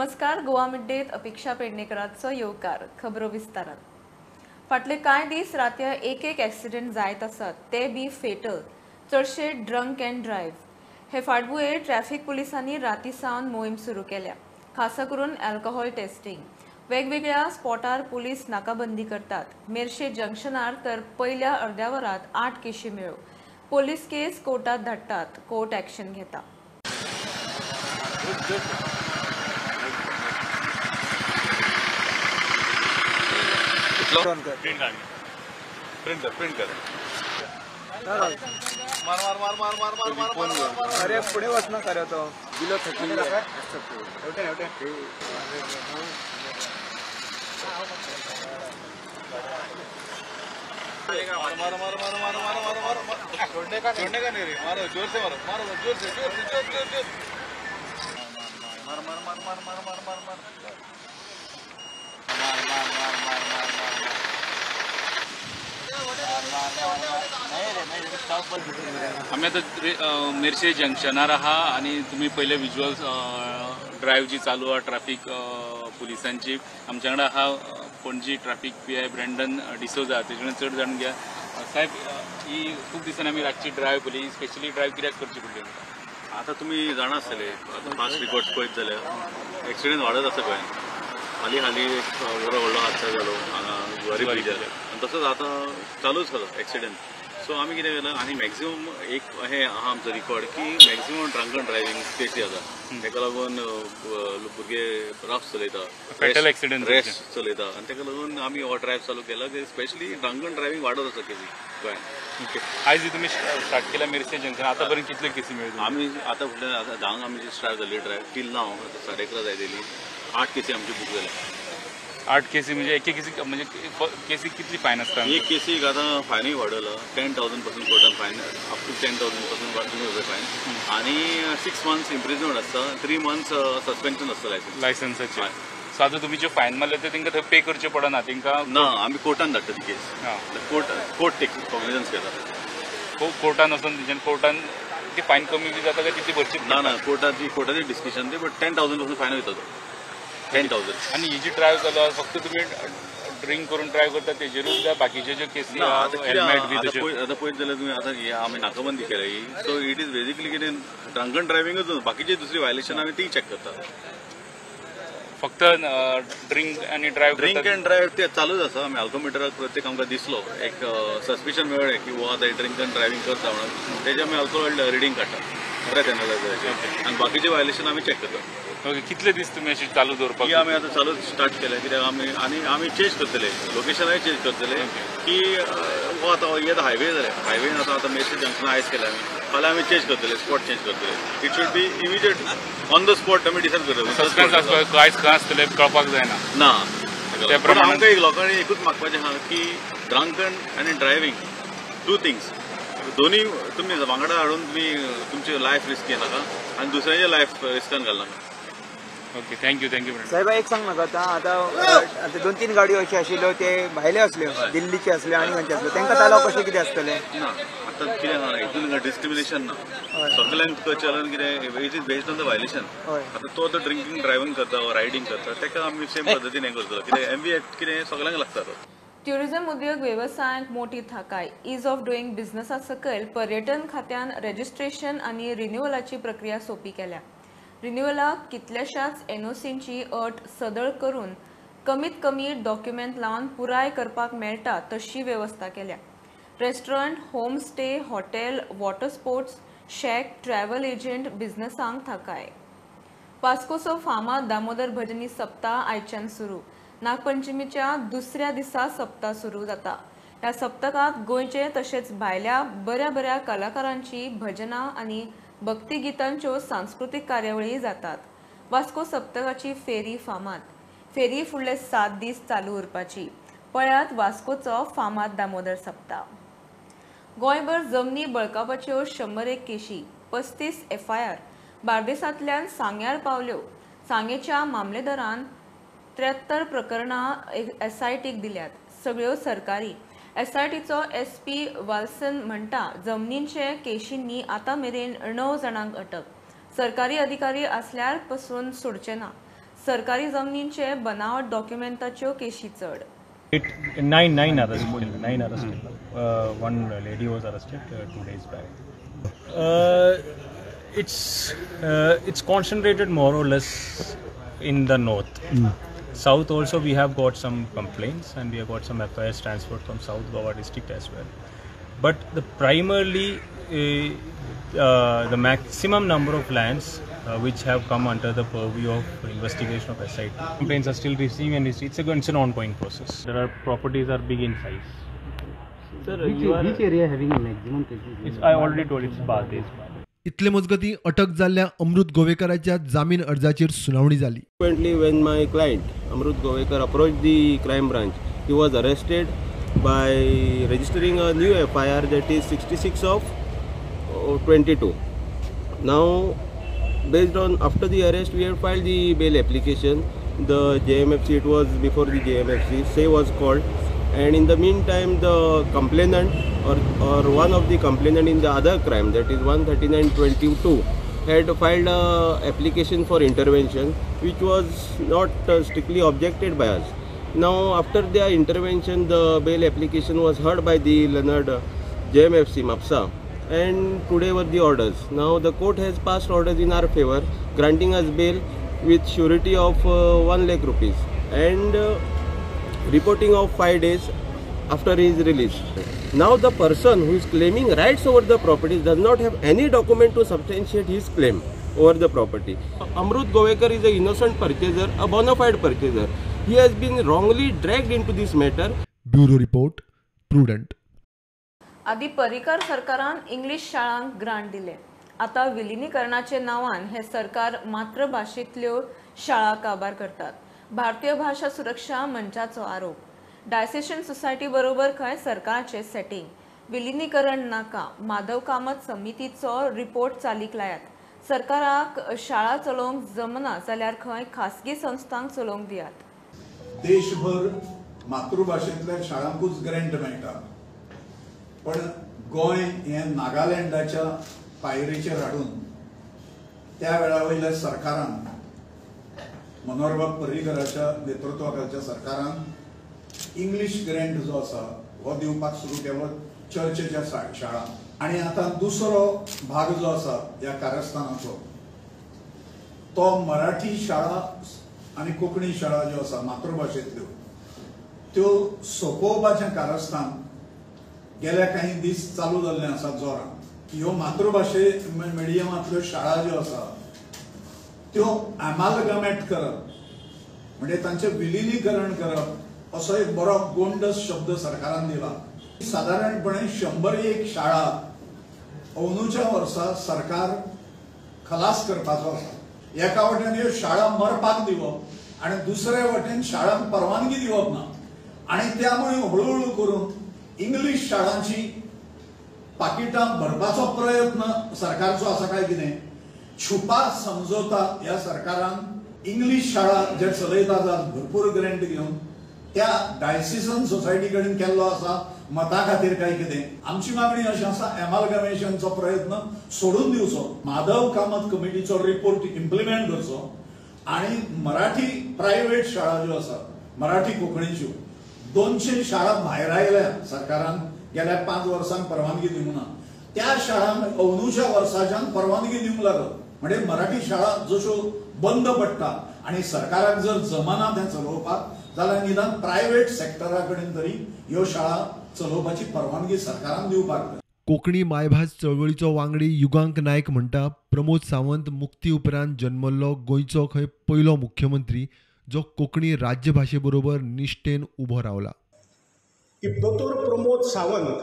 नमस्कार, गोवा मिड-डेत अपेक्षा पेडणेकराचो येवकार. खबरो विस्तारान. फाटले कांय दीस रातया एक एक एक्सिडेंट जायत आसात, ते बी फेटल, चडशे ड्रंक अँड ड्रायव्ह. हे फाटभुंयेर ट्रॅफिक पुलिसांनी राती सावन मोहीम सुरू केल्या, खासा करून अल्कोहोल टेस्टिंग. वेगवेगळ्या स्पॉटार पुलीस नाकाबंदी करतात. मेरशे जंक्शनार तर पयल्या अर्द्या वरांत 8 केशी मेळ्ळ्यो. पोलीस केस कोर्टात धाडटात, कोर्ट ॲक्शन घेता. प्रिंट कर. मार मार मार मार मार मार मार मार. अरे पुढे वच ना करे तो बिलो थकली आहे. एवढे एवढे मार मार मार मार मार मार मार मार. छोड़ने का नहीं रे, मारो जोर से, मारो मारो जोर से, जोर से, जोर जोर जोर. मार मार मार मार मार मार मार मार मार मार मार मार मार. आमी आतां मेरशे जंक्शनार आहा आनी तुमी पयले विज्युअल ड्रायव्ह जी चालू आहा ट्राफीक पुलिसांची. आमच्या वांगडा आहा Panaji traffic PI Brandon D'Souza, तेजे कडेन चड जाणून घ्या. साहेब, ही खूब दिसांनी आमी रातची ड्रायव्ह पळयली, स्पेशली ड्रायव्ह कित्याक करची पडली? आतां तुमी जाणा आसतले, आतां फास्ट रिकॉर्ड्स पळयत जाल्यार एक्सिडंट वाडत आसा गोंयांत. हालीं हालीं एक बरो व्हडलो हादसा जालो हांगा जुवारी ब्रिजार, आनी तसोच आतां चालूच आसा एक्सिडंट. सो आमी कितें केलां, आनी मॅक्झिमम एक हें आहा आमचो रिकॉर्ड की मॅक्झिमम ड्रंकन ड्रायव्हिंग केसी आसा. ताका लागून भुरगे रफ चलयता, फेटल एक्सिडंट, रेश चलयता, आनी ताका लागून आमी हो ड्रायव्ह चालू केला की स्पेशली ड्रंकन ड्रायव्हिंग वाडत आसा केसी गोंयांत. ओके, आयज तुमी स्टार्ट केला मेरशे जंक्शन, आतां पर्यंत कितल्यो केसी मेळ्ळ्यो? आमी आतां फुडल्यान आतां 10 आमी स्टार्ट जाली ड्रायव्ह टील नाव आतां 11:30 जायत येयली, 8 केसी आमची बूक जाल्या. 8 केसी म्हणजे एक केसी म्हणजे केसी कितली फायन आसता? एक केसीक आतां फायनूय वाडयला, 10,000 पासून कोर्टान फायन, अप टू 10,000 पासून वाडून फायन, आनी 6 मंथ्स इम्प्रिजनमेंट आसता, 3 मंथ्स सस्पेन्शन आसता लायसन्स लायसन्साचें. सो आतां तुमी जे फायन मारले ते तांकां थंय पे करचें पडना तांकां? ना, आमी कोर्टान धाडटा ती केस, कोर्ट टेक कॉग्निजन्स घेता. कोर्टान वचून तेंच्यान कोर्टान ती फायन कमी बी जाता काय तितली भरची? ना ना, कोर्टाची डिस्कशन ती, बट 10,000 पासून फायन वयता तो, 10,000. आनी ही जी ड्रायव्ह चालू आसा फक्त तुमी ड्रिंक करून ड्रायव्ह करता तेजेरूच काय बाकीचे ज्यो केसी हेल्मेट बी तशें? आतां पळयत जाल्यार तुमी आतां हे आमी नाकाबंदी केल्या ही, सो it is basically कितें ड्रंकन ड्रायव्हिंगूच, बाकीचे दुसरी व्हायलेशन आमी ती चॅक करता. फक्त ड्रिंक आनी ड्रायव्ह? ड्रिंक अँड ड्रायव्ह ते चालूच आसा. आमी अल्कोमिटराक प्रत्येक आमकां दिसलो एक सस्पिशन मेळ्ळें की हो आतां ड्रिंक अँड ड्रायव्हिंग करता म्हणून, तेजें आमी अल्कोहोल रिडींग काडटा परत एनालायज जायचें, आनी बाकीचे व्हायलेशन आमी चॅक करता. ओके, कितले दीस तुमी अशी चालू दवरपाक? ही आमी आतां चालू स्टार्ट केलें कित्याक आमी आनी आमी चेंज करतले, लोकेशनाय चेंज करतले की हो आतां हे आतां हायवे जाले, हायवेन आतां आतां मेरशे जंक्शन आयज केलें आमी, फाल्यां आमी चेंज करतले, स्पॉट चेंज करतले. It should be immediate on the spot आमी डिसायड करतले. सस्पेन्स आसपाक आयज खंय आसतलें कळपाक जायना. ना, पूण आमकां एक लोकांनी एकूच मागपाचें आहा की ड्रंकन आनी ड्रायव्हिंग टू थिंग्स दोन्ही तुमी वांगडा हाडून तुमी तुमची लायफ रिस्क घेनाका आनी दुसऱ्यांचे लायफ रिस्कान घालनाका. Okay, thank you thank you. साहेब एक सांग म्हाका, आतां आतां 2-3 गाडयो अश्यो आशिल्ल्यो ते भायल्यो आसल्यो, दिल्लीचे आसल्यो आनी खंयचे आसल्यो, तांकां तालाव कशें कितें आसतलें? ना, आतां कितें आहा हितून डिस्क्रिमिनेशन ना, सगल्यांक चलन कितें it is based on the violation. आतां तो आतां ड्रिंकींग ड्रायव्हिंग करता वा रायडींग करता ताका आमी सेम पद्दतीन हें करतलो, कितें एमवी एक्ट कितें सगल्यांक लागता तो. ट्युरिझम उद्योग वेवसायांक मोठी थाकाय. Is of doing बिझनसा सकयल पर्यटन खात्यान रेजिस्ट्रेशन आनी रिन्युअलाची प्रक्रिया सोंपी केल्या. रिन्युअलाक कितल्याशाच एनओसींची अट सदळ करून कमीत कमी डॉक्युमेंट लावन पुराय करपाक मेळटा तशी वेवस्था केल्या. Restaurant, home stay, hotel, water sports, shack, travel agent बिझनसांक थाकाय. वास्कोचो फामाद दामोदर भजनी सप्ताह आयच्यान सुरू. नागपंचमीच्या दुसऱ्या दिसा सप्ताह सुरू जाता. ह्या सप्तकांत गोंयचे तशेंच भायल्या बऱ्या बऱ्या कलाकारांची भजनां आनी भक्तिगितांच्यो सांस्कृतीक कार्यावळी जातात. वास्को सप्तकाची फेरी फामाद. फेरी फुडले 7 दीस चालू उरपाची. पळयात वास्कोचो फामाद दामोदर सप्ताह. गोंयभर जमनी बळकावपाच्यो 101 केशी, 35 FIR बार्देसांतल्यान सांग्यार पावल्यो. सांगेच्या मामलेदारान 73 प्रकरणां SITक दिल्यात, सगळ्यो सरकारी. एसआयटीचो SP Walson म्हणटा, जमनींचे केशींनी आतां मेरेन 9 जाणांक अटक. सरकारी अधिकारी असल्यार पसून सोडचे ना. सरकारी जमनींचे बनावट डॉक्युमेंटाच्यो केशी चड. 9 arrested. 9 arrested. One lady was arrested 2 days back. It's concentrated more or less in the north. South also we have got some complaints and we have got some FIRs transferred from South Goa district as well. But the primarily the maximum number of lands which have come under the purview of investigation of SIT. Complaints are still receiving and it's an ongoing process. There are properties are big in size. Sir, which area having a maximum cases? I already told it's Bardez. इतले मजगती अटक जाल्ल्या अमृत गोवेकराच्या जामीन अर्जाचेर सुनावणी जाली. Consequently, when my client Amrut Govekar approached the crime branch, he was arrested by registering a new FIR, that is 66 of 22. Now, based on after the arrest, we have filed the bail application. The JMFC, it was before the JMFC, say was called, and in the meantime, the complainant or one of the complainant in the other crime, that is 139/22, had filed a application for intervention, which was not strictly objected by us. Now, after their intervention, the bail application was heard by the Leonard JMFC Mapsa, and today were the orders. Now the court has passed orders in our favor, granting us bail with surety of 1 lakh rupees and reporting of 5 days after his release. Now the person who is claiming rights over the property does not have any document to substantiate his claim over the property. Amrut Govekar is an innocent purchaser, a bona fide purchaser. He has been wrongly dragged into this matter. Bureau Report, Prudent. आदी पर्रीकर सरकारान English शाळांक grant दिले. आता विलिनीकरणाचे नावान हे सरकार मातृभाषेतल्यो शाळा काबार करतात. भारतीय भाषा सुरक्षा मंचाचो आरोप. डायसेशन सोसायटी बरोबर खंय सरकाराचे सेटिंग. विलिनीकरण नाका. माधव कामत समितीचो रिपोर्ट चालीक लायात. सरकाराक शाळा चलोवंक जमना जाल्यार खंय खासगी संस्थांक चलोवंक दियात. देशभर मातृभाषेंतल्या शाळांकूच ग्रँट मेळटा, पण गोंय हें नागालँडाच्या पायरेचेर हाडून त्या वेळा वयल्या सरकारान, मनोहरबाब पर्रीकराच्या नेतृत्वाखालच्या सरकारान इंग्लीश ग्रँट जो आसा हो दिवपाक सुरू केलो चर्चेच्या शाळांक. आनी आतां दुसरो भाग जो आसा ह्या कारस्थानाचो तो मराठी शाळा आनी कोंकणी शाळा ज्यो आसा मातृभाशेंतल्यो त्यो सोंपोवपाचें कारस्थान गेल्या काही दीस चालू जाल्ले आसा जोरान. ह्यो मातृभाशे मिडियमांतल्यो शाळा ज्यो आसा त्यो एमालगमेट करप म्हणजे तांचें विलिनीकरण करप असो एक बरो गोंडस शब्द सरकारान दिला. सादारणपणे 101 शाळा अंदूच्या वर्सा सरकार खलास करपाचो आसा. एका वटेन ह्यो शाळा मरपाक दिवप आनी दुसरे वटेन शाळांक परवानगी दिवप ना, आनी त्यामुळे हळूहळू करून इंग्लीश शाळांची पाकिटां भरपाचो प्रयत्न सरकारचो आसा काय कितें. छुपा समजोता ह्या सरकारान इंग्लीश शाळा जे चलयतात भरपूर ग्रँट घेवन त्या डायसिसन सोसायटी कडेन केल्लो आसा मता खातीर काय कितें. आमची मागणी अशी आसा, एमालगमेशनचो प्रयत्न सोडून दिवचो, माधव कामत कमिटीचो रिपोर्ट इम्प्लिमेंट करचो आनी मराठी प्रायव्हेट शाळा ज्यो आसा मराठी कोंकणीच्यो 200 शाळा भायर आयल्या सरकारान गेल्या 5 वर्सांक परवानगी दिवंक ना, त्या शाळांक अंदूच्या वर्साच्यान परवानगी दिवंक लागत. म्हणजे मराठी शाळा जश्यो बंद पडटा आनी सरकाराक जर जमना तें चलोवपाक जाल्यार निदान प्रायव्हेट सेक्टरा कडेन तरी ह्यो शाळा चलोवपाची परवानगी सरकारान दिवपाक जाय. कोंकणी मायभास चळवळीचो वांगडी युगांक नायक म्हणटा, प्रमोद सावंत मुक्ती उपरांत जन्मल्लो गोंयचो खंय पयलो मुख्यमंत्री जो कोंकणी राज्यभाशे बरोबर निष्ठेन उबो रावला. की दोतोर प्रमोद सावंत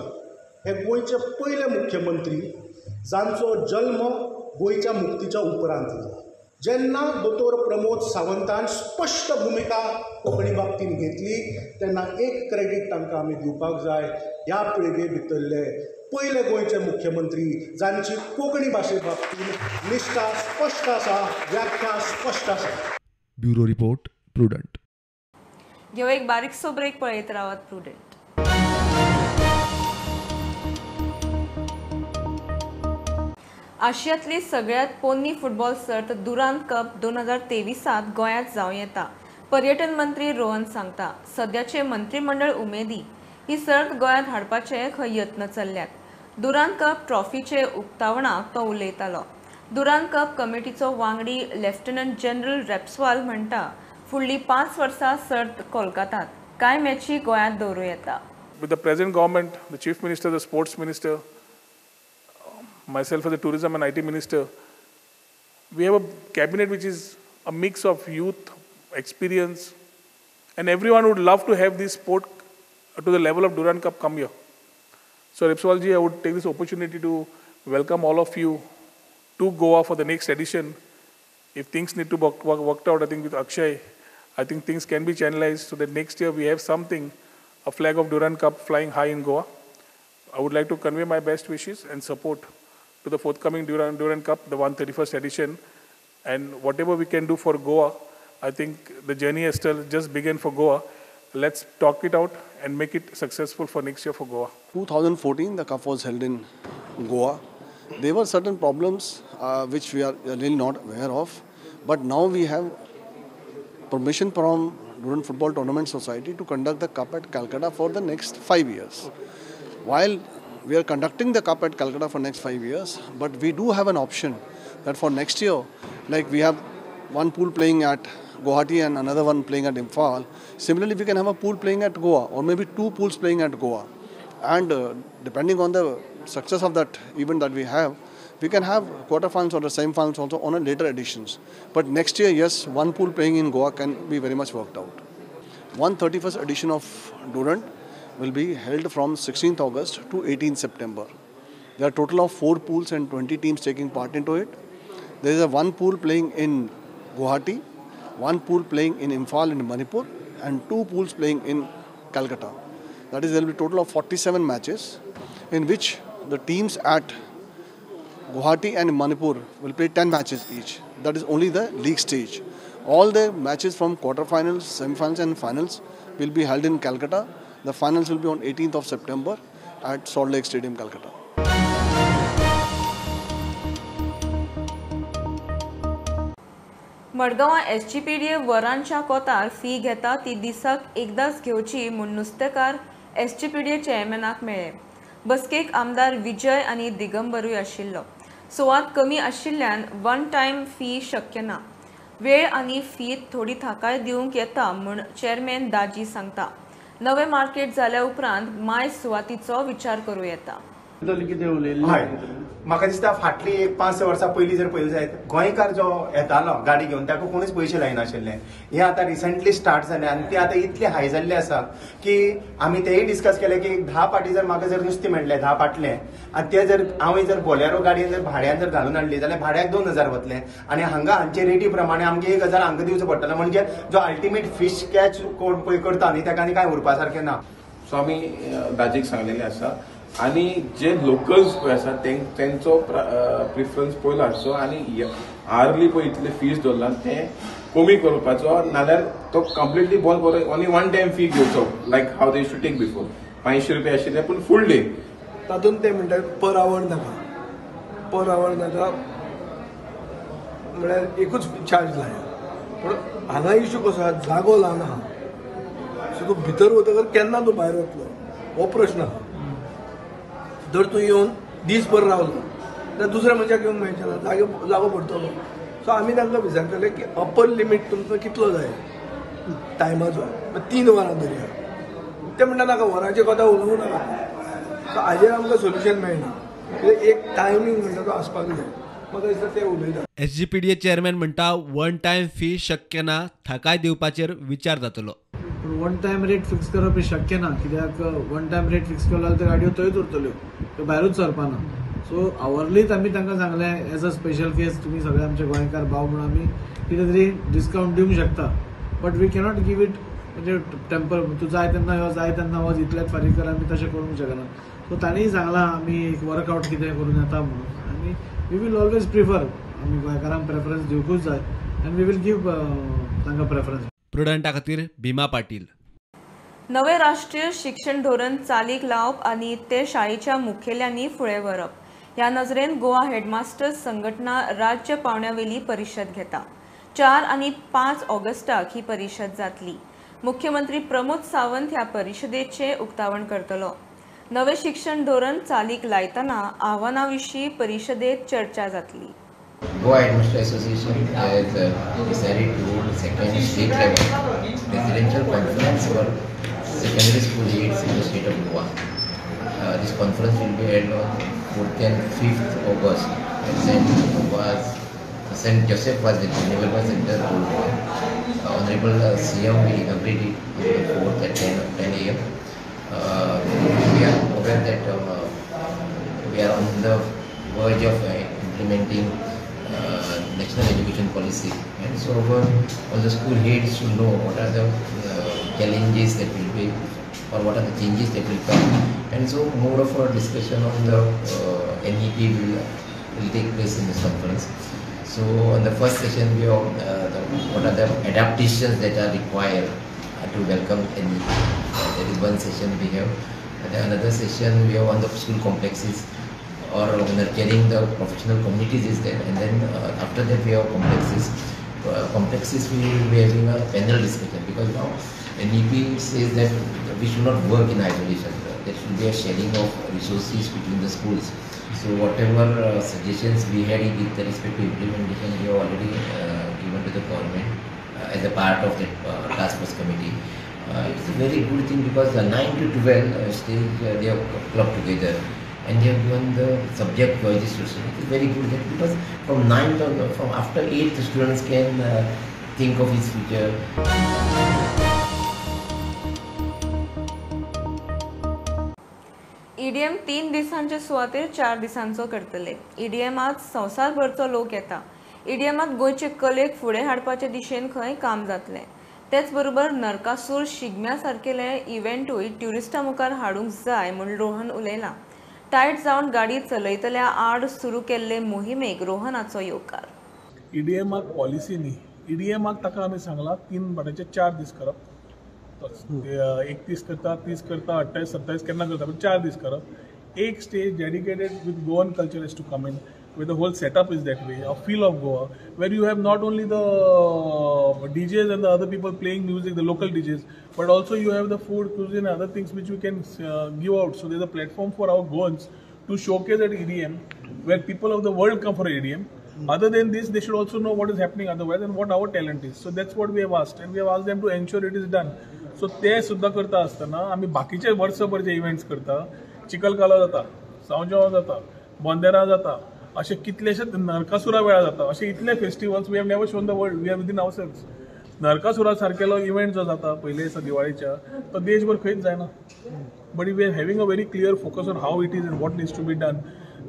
हे गोंयचे पयले मुख्यमंत्री जांचो जल्म गोंयच्या मुक्तीच्या उपरांत जालो. जेन्ना दोतोर प्रमोद सावंतान स्पश्ट भुमिका कोंकणी बाबतींत घेतली तेन्ना एक क्रेडीट तांकां आमी दिवपाक जाय, ह्या पिळगे भितरले पयले गोंयचे मुख्यमंत्री जांची कोंकणी भाशे बाबतींत निश्ठा स्पश्ट आसा, व्याख्या स्पश्ट आसा. Bureau report, Prudent. घेऊ एक बारीकसो ब्रेक, पळयत रावात प्रुडंट. आशियांतली सगळ्यात पोन्नी फुटबॉल सर्त दुरांत कप 2023 गोंयांत जावं येता, पर्यटन मंत्री रोहन सांगता. सद्याचे मंत्रिमंडळ उमेदी ही सर्त गोंयांत हाडपाचे खंय यत्न चल्ल्यात. दुरांत कप ट्रॉफीचे उक्तावणाक तो उलयतालो. दुरांत कप कमिटीचो वांगडी लेफ्टनंट जनरल रेप्सवाल म्हणटा, फुडली 5 वर्सां सर्त कोलकातात, कांय मॅची गोंयांत दवरूं येता. With the present government, the Chief Minister, the Sports Minister, myself as the Tourism and IT Minister, we have a cabinet which is a mix of youth, experience, and everyone would love to have this sport to the level of Durand Cup come here. So Repswal ji, I would take this opportunity to welcome all of you to Goa for the next edition. If things need to work worked out, I think with Akshay, I think things can be channelized so that next year we have something, a flag of Durand Cup flying high in Goa. I would like to convey my best wishes and support to the forthcoming Durand Cup, the 131st edition, and whatever we can do for Goa, I think the journey has still just begun for Goa. Let's talk it out and make it successful for next year for Goa. 2014, the cup was held in Goa. There were certain problems which we are really not aware of, but now we have permission from Durand Football Tournament Society to conduct the cup at Calcutta for the next 5 years. Okay. While we are conducting the cup at Calcutta for next 5 years, but we do have an option that for next year, like we have one pool playing at Guwahati and another one playing at Imphal. Similarly, we can have a pool playing at Goa or maybe 2 pools playing at Goa. And depending on the success of that event that we have, we can have quarterfinals or the semi-finals also on a later editions. But next year, yes, one pool playing in Goa can be very much worked out. 131st edition of Durand will be held from 16th August to 18th September. There are total of 4 pools and 20 teams taking part into it. There is a one pool playing in Guwahati, one pool playing in Imphal in Manipur, and 2 pools playing in Calcutta. That is, there will be a total of 47 matches in which the teams at Guwahati and Manipur will play 10 matches each. That is only the league stage. All the matches from quarterfinals, semi-finals and finals will be held in Calcutta. The finals will be on 18th of September at Salt Lake Stadium, Calcutta. मडगांवां SGPDA वरांच्या कोतार fee घेता ती दिसाक एकदाच घेवची म्हूण नुस्तेकार SGPDA चेअरमॅनाक मेळ्ळे. बसकेक आमदार विजय आनी दिगंबरूय आशिल्लो. सुवात कमी आशिल्ल्यान वन टायम फी शक्य ना. वेळ आनी फीत थोडी थाकाय दिवंक येता म्हूण चेअरमॅन दाजी सांगता. नवे मार्केट जाल्या उपरांत माय सुवातीचो विचार करूं येता. म्हाका दिसता फाटली एक 5-6 वर्सां पयलीं जर पळयलें जायत, गोंयकार जो येतालो गाडी घेवन ताका कोणूच पयशे लायनाशिल्ले. हें आतां रिसंटली स्टार्ट जालें आनी तें आतां इतलें हाय जाल्लें आसा की आमी तेय डिस्कस केलें की 10 पाटी जर म्हाका जर नुस्तें मेळ्ळें 10 पाटलें आनी तें जर हांवें जर बोलेरो गाडयेन जर भाड्यान जर घालून हाडली जाल्यार भाड्याक 2000 वतले आनी हांगा हांचे रेटी प्रमाणे आमकां 1000 हांगा दिवचो पडटलो. म्हणजे जो अल्टिमेट फिश कॅच कोण पळय करता न्ही ताका आनी कांय उरपा सारकें ना. सो आमी दाजीक सांगलेलें आसा आनी जे लोकल्स पळय आसा तेंचो प्रिफरन्स पयलो हाडचो आनी आर्ली पळय इतले फीज दवरला तें कमी करपाचो, नाल्यार तो कंप्लिटली बंद करून ओनली वन टायम फी घेवचो, like how they to take before 500 रुपया आशिल्ले पूण फूल डे. तातूंत ते म्हणटात पर our नाका, पर our नाका म्हळ्यार एकूच चार्ज लाया. पूण हांगा इशू कसो आहा, जागो ल्हान आहा, सो तूं भितर वतकर केन्ना तूं भायर वतलो हो प्रश्न आहा. जर तूं येवन दीसभर रावलो जाल्यार दुसऱ्या मनशाक येवंक मेळचें ना, जागो पडटलो. सो आमी तांकां विचारतले की अपर लिमीट तुमकां कितलो जाय टायमाचो, 3 वरां धरया. ते म्हणटा नाका वरांचे कथा उलोवं नाका. सो हाजेर आमकां सोल्युशन मेळना. एक टायमींग म्हणटा तो आसपाक जाय. म्हाका दिसता ते उलयता. एसजीपीडीए चेअरमॅन म्हणटा वन टायम फी शक्य ना, थाकाय दिवपाचेर विचार जातलो. पूण वन टायम रेट फिक्स करप हें शक्य ना, कित्याक वन टायम रेट फिक्स केलो जाल्यार त्यो गाडयो थंयच उरतल्यो, त्यो भायरूच सरपाना. सो आवरलीच आमी तांकां सांगलें एज अ स्पेशल केस तुमी सगळे आमचे गोंयकार भाव म्हणून आमी कितें तरी डिस्कावंट दिवंक शकता, but we cannot give it म्हणजे टेम्पर तूं जाय तेन्ना यो जाय तेन्ना वच इतल्याच फारीक कर, आमी तशें करूंक शकना. सो तांणीय सांगलां आमी एक वर्कआवट कितें करून येता म्हणून आनी we will always prefer, आमी गोंयकारांक प्रेफरन्स दिवंकूच जाय आनी we will give तांकां प्रेफरन्स. प्रुडंटा खातीर भीमा पाटील. नवे राष्ट्रीय शिक्षण धोरण चालीक लावप आनी ते शाळेच्या मुखेल्यांनी फुडें व्हरप ह्या नजरेन गोवा हेडमास्टर्स संघटना राज्य पावंड्यावेली परिशद घेता. 4 आनी 5 ऑगस्टाक ही परिशद जातली. मुख्यमंत्री प्रमोद सावंत ह्या परिशदेचें उक्तावण करतलो. नवें शिक्षण धोरण चालीक लायतना आव्हानां विशीं परिशदेत चर्चा जातली. Goa Headmaster Association has decided to hold second state level presidential conference for secondary school heads in the state of Goa. This conference will be held on 4th and 5th August at St. Joseph Vaz Naval Center, Old Goa. Honorable CM will inaugurate it on the 4th at 10 a.m. We are aware that we are on the verge of implementing national education policy, and so all the school heads should know what are the challenges that will be, or what are the changes that will come, and so more of a discussion on the NEP will take place in this conference. So on the first session we have what are the adaptations that are required to welcome NEP. That is one session we have. And then another session we have on the school complexes or nurturing the professional communities is there, and then after that we have complexes. Complexes we will be having a panel discussion, because now NEP says that we should not work in isolation. There should be a sharing of resources between the schools. So whatever suggestions we had with respect to implementation, we have already given to the government as a part of the task force committee. It's a very good thing because the 9 to 12 stage they have clubbed together and they have given the subject choices to students. It is very good that because from 9 to from after 8 the students can think of his future. EDM 3 दिसांचे सुवातेर 4 दिसांचो करतले. ईडीएमात संवसारभरचो लोक येता. ईडीएमात गोंयचे कलेक फुडें हाडपाचे दिशेन खंय काम जातलें. तेच बरोबर नरकासूर शिगम्या सारकेले इव्हेंटूय ट्युरिस्टां मुखार हाडूंक जाय म्हूण रोहन उलयला. टायट जावन गाडी चलयतल्या आड सुरू केल्ले मोहिमेक रोहनाचो येवकार. ईडीएमाक पॉलिसी न्ही, ईडीएमाक ताका आमी सांगलां 3 वाट्याचे 4 दीस करप. 31 करता, 30 करता, 28 27 केन्ना करता, पण 4 दीस करप. एक stage dedicated with Goan culture is to come in, where the whole setup is that way, a feel of Goa, where you have not only the DJs and the other people playing music, the local DJs, but also you have the food, cuisine and other things which we can give out. So there's a platform for our Goans to showcase at EDM, where people of the world come for EDM. Other than this, they should also know what is happening otherwise and what our talent is. So that's what we have asked, and we have asked them to ensure it is done. So ते सुद्धा करता आसतना आमी बाकीचे वर्सभर जे events करता, चिखलकालो जाता, सांवजाव जाता, बोंदेरा जाता, अशे कितलेशेच नरकासुरा वेळार जाता, अशे इतले festivals we have never shown the world, we have within ourselves. Narakasura सारकेलो इव्हेंट जो जाता पयले दिसा दिवाळीच्या, तो देशभर खंयच जायना. But we are having a very clear focus on how it is and what needs to be done.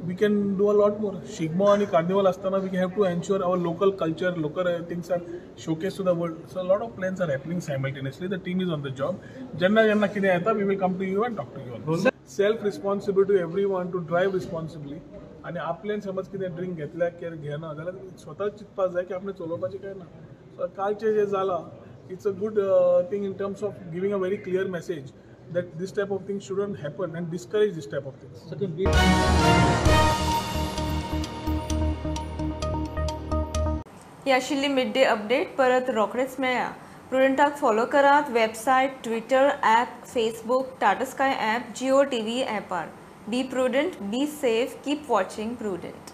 We can do a lot more. Shigmo आनी कार्निवल आसतना we have to ensure our local culture, local things are showcase to the world. So lot of plans are happening simultaneously. The team is on the job. जेन्ना जेन्ना कितें येता we will come to you and talk to you. Self responsibility to everyone to drive responsibly. आनी आपल्यान समज कितें drink घेतल्या care घेना जाल्यार स्वता चिंतपाक जाय की आपणें चलोवपाचें काय ना. सो कालचें जें जालां it's a good thing in terms of giving a very clear message that this type of things shouldn't happen and discourage this type of things. ही आशिल्ली मिड डे अपडेट. परत रोखडेच मेळया. प्रुडंटाक फॉलो करात website, Twitter app, Facebook, Tata Sky app, Jio TV ॲपार. Be prudent, be safe, keep watching Prudent.